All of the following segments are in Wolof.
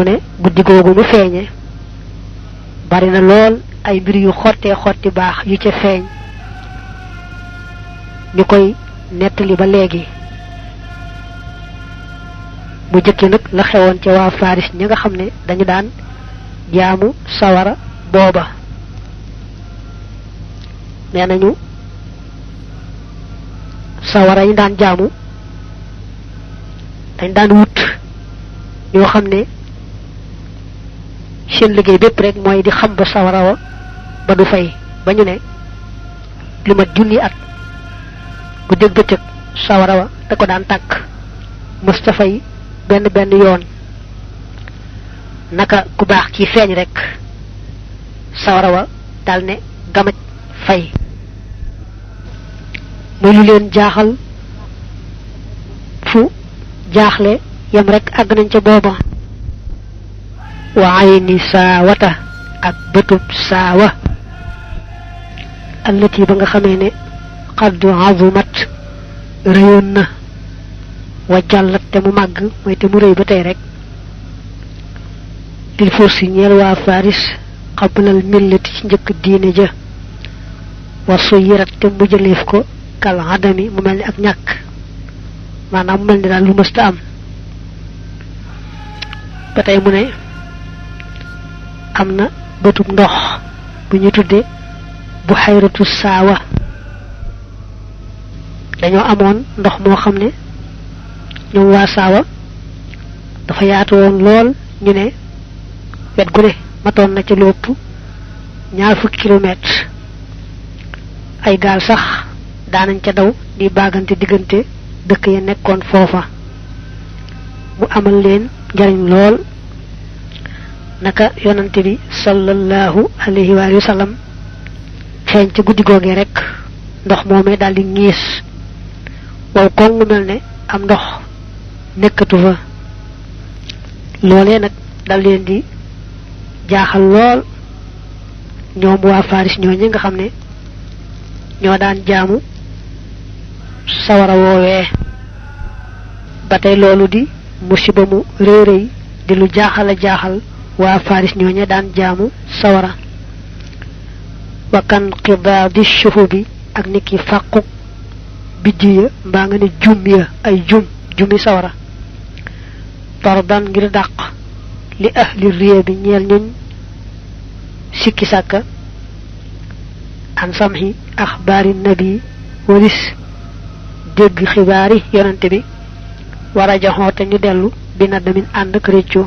mu ne guddi googu mu feeñe bari na lool ay mbir yu xotti baax yu ca feeñ ñu koy nettali ba léegi. mu jëkki nag la xewoon ca waa Faris ñi nga xam ne dañu daan jaamu sawara booba. nee nañu sawara yi daan jaamu dañ daan wut ñoo xam ne seen liggéey bépp rek mooy di xam ba sawara wa ba du fay ba ñu ne lu mat junni at bu dégg bëccëg sawara wa da ko daan tàkk mësta fay benn yoon. naka ku baax ci feeñ rek sawara wa dal ne gamaj fay. muy lu leen jaaxal fu jaaxle yam rek àgg nañ ca booba. wa ayni saawata ak bëtub saawa allati ba nga xamee ne qad azumat réyoon na wa jàllat te mu màgg mooy te mu rëy ba tey rek lil fursi ñeel waa Faris qablal millati ci njëkk diine ja wa suyirat te mu jëleef ko kal adami mu mel ni ak ñàkk maanaam mu mel ni daal lu mësta am. ba tey mu ne am na bëtub ndox bu ñu tudde bu xayratu saawa. dañoo amoon ndox moo xam ne ñoom waa saawa dafa yaatu woon lool ñu ne wet gu ne matoon na ca lu ëpp 20 kilomètres. ay gaal sax daanañ ca daw di baagante diggante dëkk ya nekkoon foofa. mu amal leen njariñ lool. naka yonante bi sallallahu alayhi wa sallam feeñ ci guddi googee rek ndox moomee daal di ñiis wow koŋ mu mel ne am ndox nekkatu fa. loolee nag dal leen di jaaxal lool ñoom waa Faris ñooñu nga xam ne ñoo daan jaamu sawara woowee. ba tey loolu di musiba mu réeréy di lu jaaxal waa Faris ñooñu daan jaamu sawara. wakan qidaadi shuhubi ak niki fàqu biddiya mbaa nga ne jum ya ay jumi sawara. tardan ngir dàq li ahli riya bi ñeel ñuñ sikki sàkka an samhi axbaari nabi walis dégg xibaari yonante bi war a jaxoo te ñu dellu bi nadamin ànd ak réccu.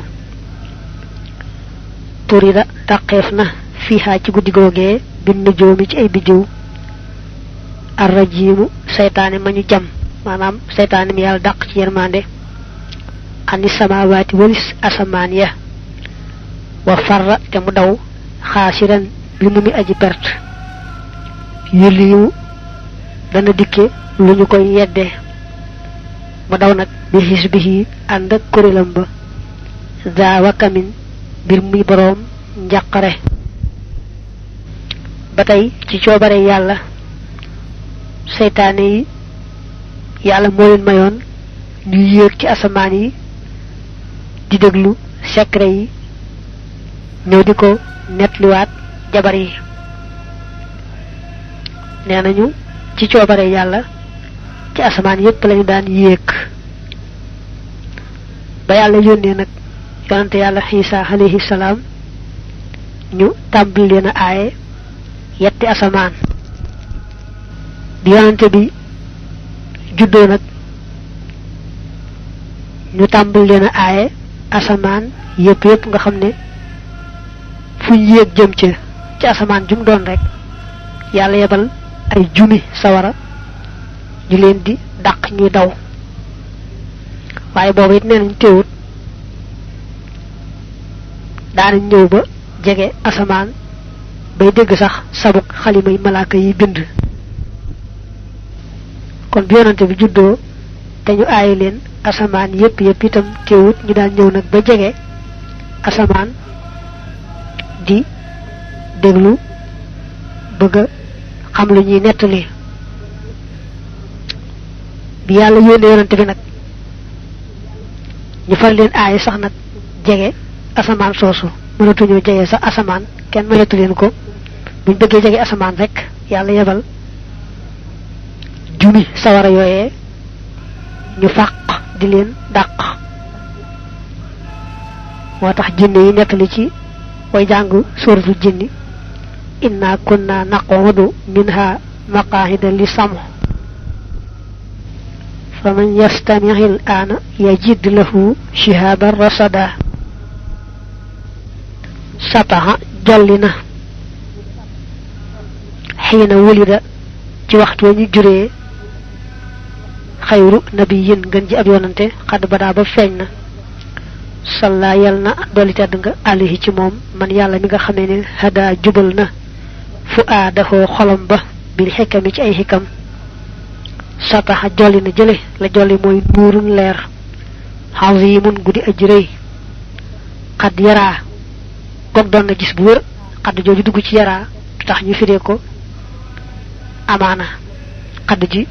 turida dàqeef na fiihaa ci guddi googee bi nujoomi ci ay biddiw arrajimu seytaane ma ñu jam maanaam seytaane mi yàlla dàq ci yermande ani samawaati walis asamaan ya wa farra te mu daw xaasiran bi mu mi aji perte yulliyu dana dikke lu ñu koy yedde mu daw nag bi xisbihi ànd ak kuréelam ba za wakamin mbir muy boroom njàqare. ba tey ci coobare yàlla seytaane yi yàlla moo leen mayoon ñu yéeg ci asamaan yi di déglu secret yi ñëw di ko nettaliwaat jabar yi. nee nañu ci coobare yàlla ci asamaan yépp lañu daan yéeg. ba yàlla yónnee nag yonante yàlla Xiisa alayhi salaam ñu tàmbali leen a aaye yetti asamaan. bi yonante bi juddoo nag ñu tàmbali leen a aaye asamaan yépp nga xam ne fu ñu yéeg jëm ci asamaan jum doon rek yàlla yebal ay jumi sawara ñu leen di dàq ñuy daw. waaye boobu it nee nañ teewut daanañ ñëw ba jege asamaan bay dégg sax sabuk xalima yi malaaka yi bind. kon bi yonante bi juddoo te ñu aayi leen asamaan yépp itam teewut ñu daan ñëw nag ba jege asamaan di déglu bëgg a xam lu ñuy nettali. bi yàlla yónnee yonante bi nag ñu far leen aaye sax nag jege asamaan soosu mënatuñoo jege sax asamaan kenn mayatu leen ko buñ bëggee jege asamaan rek yàlla yebal jumi sawara yooyee ñu fàq di leen dàq moo tax jinne yi nettali ci way jàng suratul jinni inna kunna naqudu minha maqaahida li sam faman yastami'il ana yajid lahu shihaban rasada sataha jallina xiina wulida ci waxtu ñu juree xayru nabiyyin gën ji ab yonante xad badaa ba feeñ na salla yal na dolli tedd nga alayhi ci moom man yàlla mi nga xamee ne hada jubal na fu aadahoo xolam ba bil xikami ci ay xikam sataha jolli na jële la jolli mooy nuurun leer azimun guddi aji rëy xad yaraa goog doon na gis bu wër xadd jooju dugg ci yaraa du tax ñu firee ko amaana xadd ji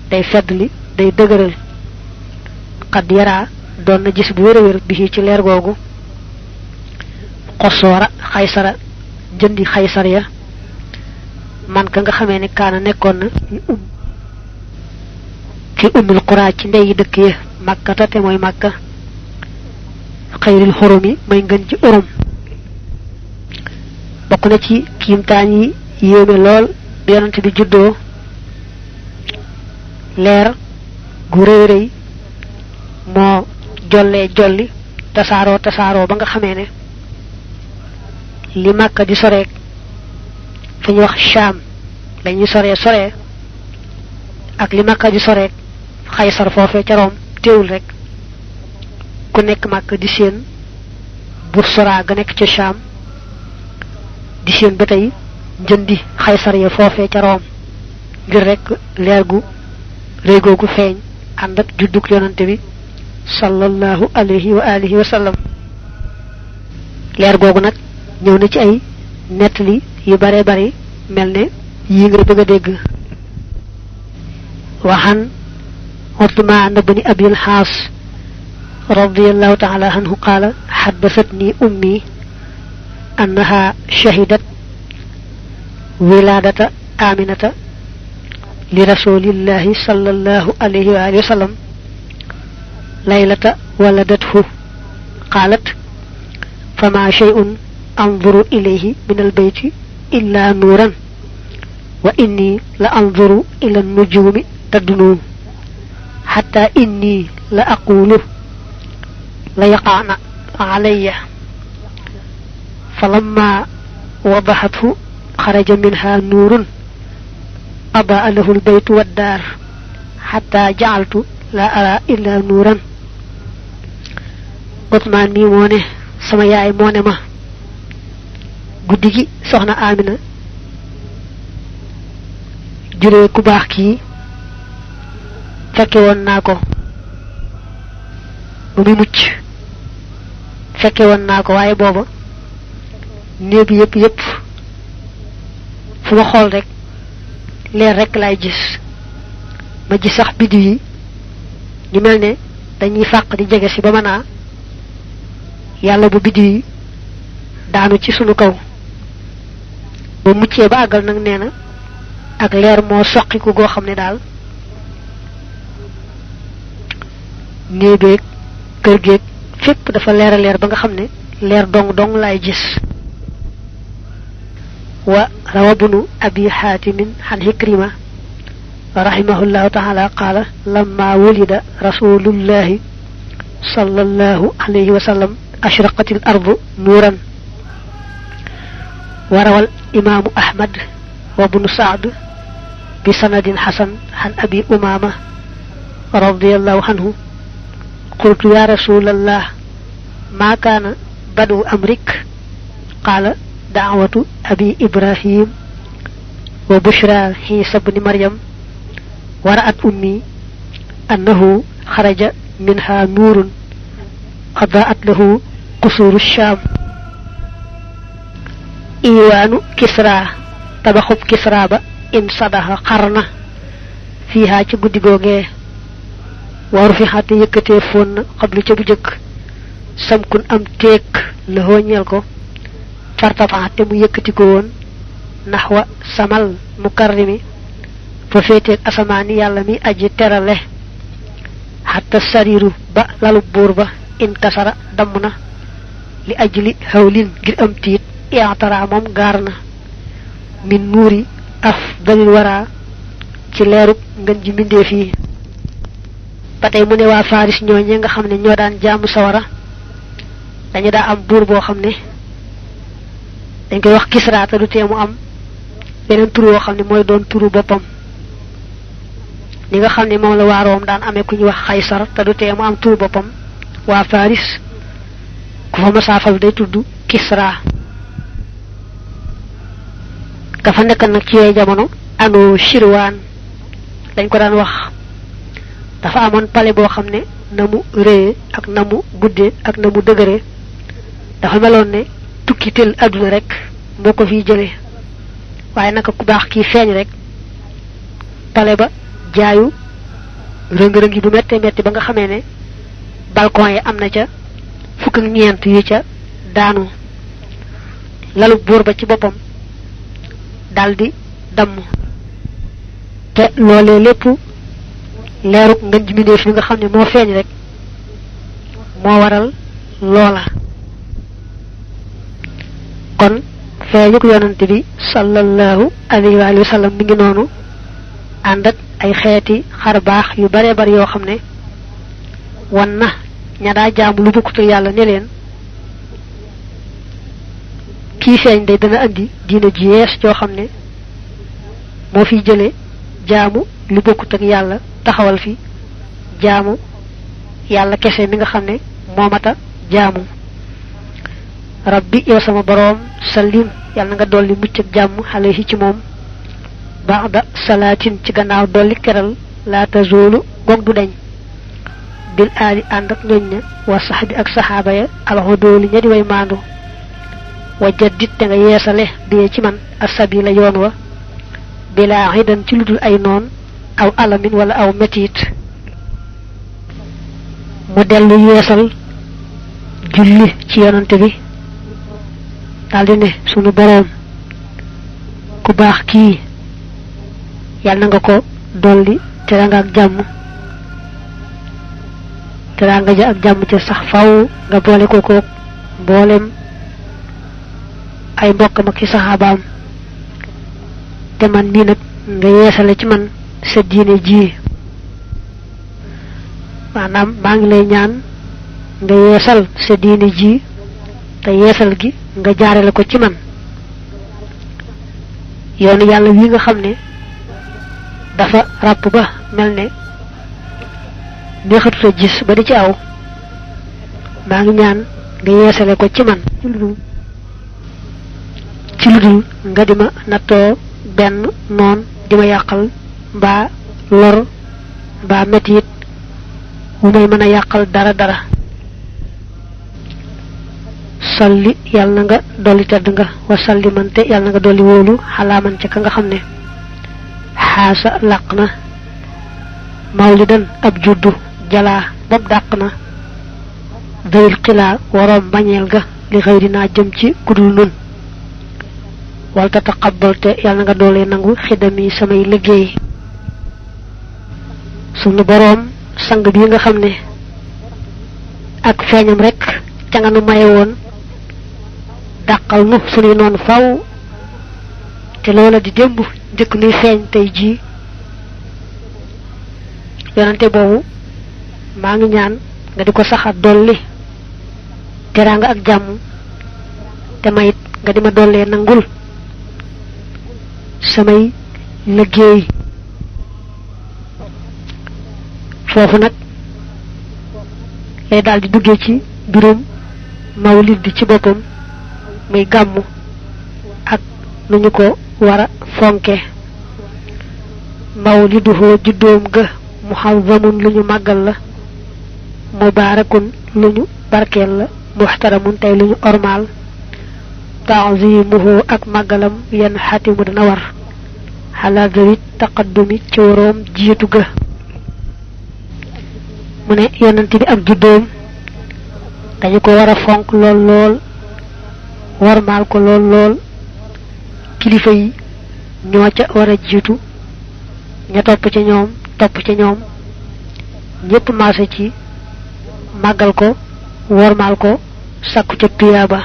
day feddli day dëgëral xadd yaraa doon na gis bu wër a wër bi ci leer googu xosoora xaysara jëndi xaysar ya man ka nga xamee ne kaana nekkoon na fi ummil xuraa ci ndey yi dëkk ya màkkata te mooy màkka xayril xurum yi may ngën ci urum bokk na ci kiimtaan yi yéeme lool bi yonent bi juddoo leer gu rëy rëy moo jollee jolli tasaaroo ba nga xamee ne li Màkka di soreek fi ñu wax Sham lañuy soree ak li Màkka di soreek Xaysar foofee ca Room teewul rek ku nekk Màkka di seen Bursora ga nekk ca Sham di seen ba tey njëndi Xaysar ya foofee ca Room ngir rek leer gu réy googu feeñ ànd ak juddug yonante bi sallallahu alayhi wa alihi wa sallam leer googu nag ñëw na ci ay nettali yu bare bari mel ne yi nga bëgg a dégg waxan Utmaan bni Abil Haas radiyallahu ta'ala anhu qaala haddathatni ummi annaha shahidat wiladata Aminata li rasulillahi sallallahu alayhi wa alihi wa sallam laylata waladathu qaalat fama shay'un anzuru ilayhi min albayti illa nuuran wa inni la anzuru ila an-nujumi tadnu hatta inni la aqulu la yaqa'na alayya falamma wadahathu kharaja minha nuurun أضاء له البيت والدار حتى جعلت لا أرى إلا نورا Utmaan mi moo ne sama yaay moo ne ma guddi gi soxna Amina juree ku baax kii fekke woon naa ko ba muy mucc fekke woon naa ko waaye booba néeg yépp fu ma xool rek leer rek lay gis ma gis sax biddiw yi ñu mel ne dañuy fàq di jege si ba mën a yàlla bu biddiw yi daanu ci sunu kaw ba muccee ba àggal nag nee na ak leer moo soqiku goo xam ne daal néebeeg kër géeg fépp dafa leer a leer ba nga xam ne leer dong lay gis وروى ابن أبي حاتم عن هكرمة رحمه الله تعالى قال لما ولد رسول الله صلى الله عليه وسلم أشرقت الأرض نورا وروى الإمام أحمد وابن سعد بسند حسن عن أبي أمامة رضي الله عنه قلت يا رسول الله ما كان بدو أمرك قال دعوة أبي إبراهيم وبشرى عيسى بن مريم ورأت أمي أنه خرج منها نور أضاءت له قصور الشام إيوان كسرى تبخب كسرى با إن صدها قرن فيها تقود غوغي ورفحات يكتي فون قبل تبجك سمكن أم تيك la hoñal ko fartafa te mu yëkëti ko won nahwa samal mukarrimi fa fété asamani yalla mi aji terale hatta sariru ba lalu buur ba intasara damna li ajli hawlin ngir am tiit i'tara mom garna min nuri afdalil wara ci leeru ngeen ji minde fi patay mu ne wa faris ñoñe nga xamne ñoo daan jaamu sawara dañu da am buur bo xamne dañ koy wax Kisra ta du tému am benen turu wo xamne moy doon turu bopam ni nga xamne mom la warom daan amé ku ñu wax Khaysar ta du tému am turu bopam wa faris ku fa masafal day tuddu Kisra ka fa nek nak ci jamono anu Shirwan dañ ko daan wax dafa amone palais bo xamne namu ree ak namu guddé ak namu deugéré dafa melone ne tukkitel aduna rek moko fi jëlé waye naka ku bax ki feñ rek palais ba jaayu reung-reungi bu metti metti ba nga xamé ne balcon yi amna ca fukk ak ñent yi ca daanu lalu bour ba ci bopam daldi dam te lolé lepp leeruk ngeen ji mindeef nga xamne mo feñ rek mo waral lola kon feñu ko yonante bi sallallahu alayhi wa sallam mi ngi nonu and ak ay xéeti xar baax yu bare bare yo xamne wanna ña da jaamu lu bokku yalla ne len ki feñ day dana andi diina ji yees jo xamne mo fi jëlé jaamu lu bokku ak yalla taxawal fi jaamu yalla kesse mi nga xamne momata jaamu rabbi yow sama borom sallim yalla nga dolli mucc ak jaamu alayhi ci mom ba'da salatin ci gannaaw dolli keral la tazulu gog du dañ bil ali and ak ñoñ wa sahbi ak sahaba ya al hudul ñadi way mandu wajaddit te nga yeesale bi ci man asabila yoon wa bila hidan ci ludul ay non aw alamin wala aw metit mu delu yeesal julli ci yonante bi daldi ne sunu borom ku bax ki yalla nga ko dolli teranga ak jamm teranga ja ak jamm ci sax faaw nga bolé ko ko bolem ay mbokam ak sahabaam te man mi nak nga yeesal ci man sa diine ji manam ma ngi lay ñaan nga yeesal sa diine ji te yeesal gi nga jaarale ko ci man yoonu yalla wi nga xamne dafa rap ba melne neexatu sa gis ba di ci aw ma ngi ñaan nga yeesale ko ci man ci ludul nga dima natto ben non dima yakal ba lor ba metit wu may mëna yakal dara dara salli yalla nga doli tedd nga wa sallimante yalla nga doli wolu halaman ci ka nga xamne hasa laqna mawlidan ab juddu jala bob daqna dayil qila warom bañel ga li xeyrina jëm ci kudul nun wal tataqabbalte yalla nga dolé nangu xidami samay liggéey sunu borom sang bi nga xamne ak feñam rek ca nga nu maye won dakal nu sunu non faw te lola di dembu jëk nuy feñ tay ji yonante bobu ma ngi ñaan nga diko saxat dolli teranga ak jamm te mayit nga dima dolé nangul samay liggéey fofu nak lay daldi duggé ci birum mawlid ci bopam muy gamu ak nuñu ko wara fonké mawliduhu juddom ga muhazzamun luñu magal la mubarakun luñu barkel la muhtaramun tay luñu ormal ta'zimuhu ak magalam yan hatimu dana war ala dawi taqaddumi ci worom jitu ga mune yonenti bi ak juddom dañu ko wara fonk lol lol wormaal ko lool lool kilifa yi ñoo ca war a jiitu ña topp ca ñoom ñépp maase ci màggal ko wormaal ko sakku ca tuyaaba